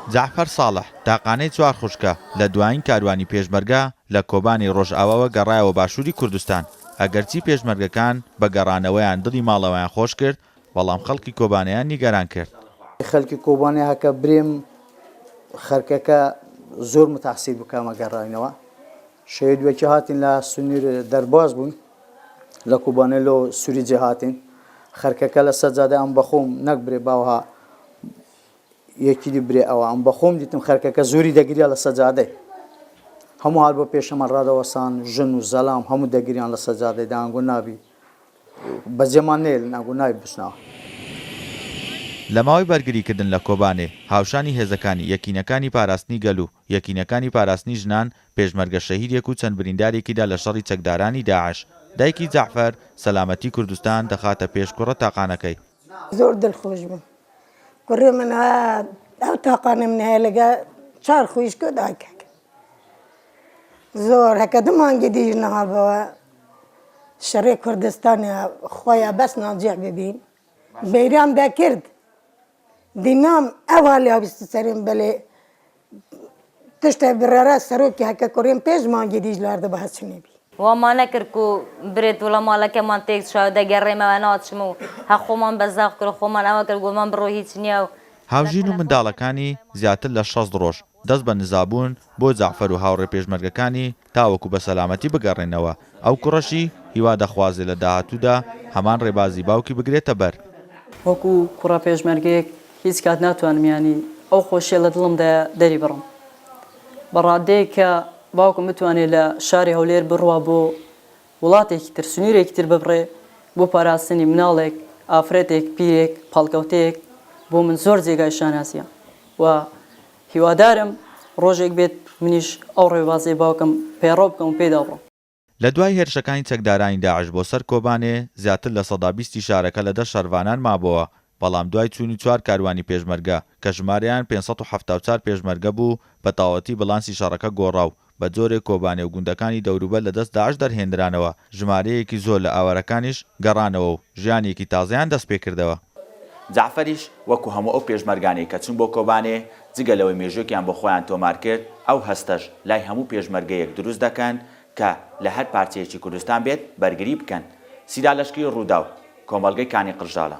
جەعفەر ساڵح، تاقانەی چوار خوشکە، لە دوایین کاروانی پێشمەرگە لە کۆبانێی ڕۆژئاواوە گەڕایەوە باشووری کوردستان. ئەگەرچی پێشمەرگەکان بە گەڕانەوەیان دڵی ماڵەوەیان خۆش کرد، بەڵام خەڵکی کۆبانێیان نیگەران کرد. خەلکی کۆبانێ هەکە برێم خەرکەکە زۆر متاسیر بکە مە گەڕاینەوە شەوێ دوەکی هاتین لە سنور دەرباز بوون لە کۆبانێ لۆ سوریجێ هاتین خەرکەکە لە سەر جادە ئەم بەخۆم نەک برێ باوها یەکی دی برێ ئەوە ئەم بەخۆم دیتم خەرکەکە زۆری دەگریا لە سەجادەی هەموو هەر بۆ پێشەمە ڕادەوەسان ژن و زەلام هەموو دەگریان لە سەجادەی دانگۆ نابی بەجێمان نێلن ئەگو نابی بچنەوە. لە ماوەی بەرگریکردن لە کۆبانێ، هاوشانی هێزەکانی یەکینەکانی پاراستنی گەل و یەکینەکانی پاراستنی ژنان، پێشمەرگە شەهیدێک و چەند بریندارێکی دا لە شەڕی چەکدارانی داعش. دایکی جەعفەر، سەلامەتی کوردستان دەخاتە پێش کوڕە تاقانەکەی. زۆر دڵخۆش بووم کوڕی من ئەو تاقانە من هەیە لەگە چار خویشک و دایکەک زۆر هەکە دوو مانگی دیش نەهابەوە شەڕێ کوردستان خۆیان بەس ناجیح ببین بەیرام دەکرد دینام ئەوها لە بیست سەرم بەلێ تشتە بڕێرە سەرۆکی هەکە کوڕیم پێش مانگی دیش لاردە بە هەچنێ بی. وامان نەکرد کو برێت وڵا ماڵەکەمان تێک چا دەگەڕێمەوە ناچم و هە خۆمان بە زاخ کرد خۆمان ئەوە کرد گۆمان بڕۆ هیچ نییە و هاوژین و منداڵەکانی زیاتر لە 60 ڕۆژ دەست بە نزابوون بۆ جەعفەر و هاوڕێ پێشمەرگەکانی تاوەکو بە سەلامەتی بگەڕێنەوە، ئەو کوڕەشی هیوا دەخوازێ لە داهاتوودا هەمان ڕێبازی باوکی بگرێتە بەر. وەکو کوڕە پێشمەرگەیەک هیچ کات ناتوانم یانی ئەو خۆشیە لە دڵمدایە دەری بڕم بە ڕادەیەک کە باوکم بتوانێ لە شاری هەولێر بڕوا بۆ وڵاتێکی تر سنوورێکی تر ببڕێ بۆ پاراستنی مناڵێک ئافرەتێک پیرێک پاڵکەوتەیەک بۆ من زۆر جێگای شانازیە و هیوادارم ڕۆژێک بێت منیش ئەو ڕێبازەی باوکم پەیڕەو بکەم و پێیدا بڕۆم. لە دوای هێرشەکانی چەکدارانی داعش بۆ سەر کۆبانێ، زیاتر 20% ی شارەکە لە دەست شەرڤانان مابۆوە، بەڵام دوای چوونی چوار کاروانی پێشمەرگە، کە ژمارەیان 574 پێشمەرگە بوو، بە تەواوەتی بڵانسی شەڕەکە گۆڕا و بە جۆرێک کۆبانێ و گوندەکانی دەوروبەر لە دەست داعش دەرهێنرانەوە، ژمارەیەکی زۆر لە ئاوارەکانیش گەڕانەوە و ژیانێکی تازەیان دەستپێکردەوە. جەعفەریش وەکو هەموو ئەو پێشمەرگانەی کە چوون بۆ کۆبانێ، جگە لەوەی مێژووێکیان بۆ خۆیان تۆمار کرد، ئەو هەستەش لای هەموو پێشمەرگەیەک دروست دەکەن کە لە هەر پارچەیەکی کوردستان بێت بەرگری بکەن. سیرا لەشکری، رووداو، کۆمەڵگەی کانی قرژاڵە.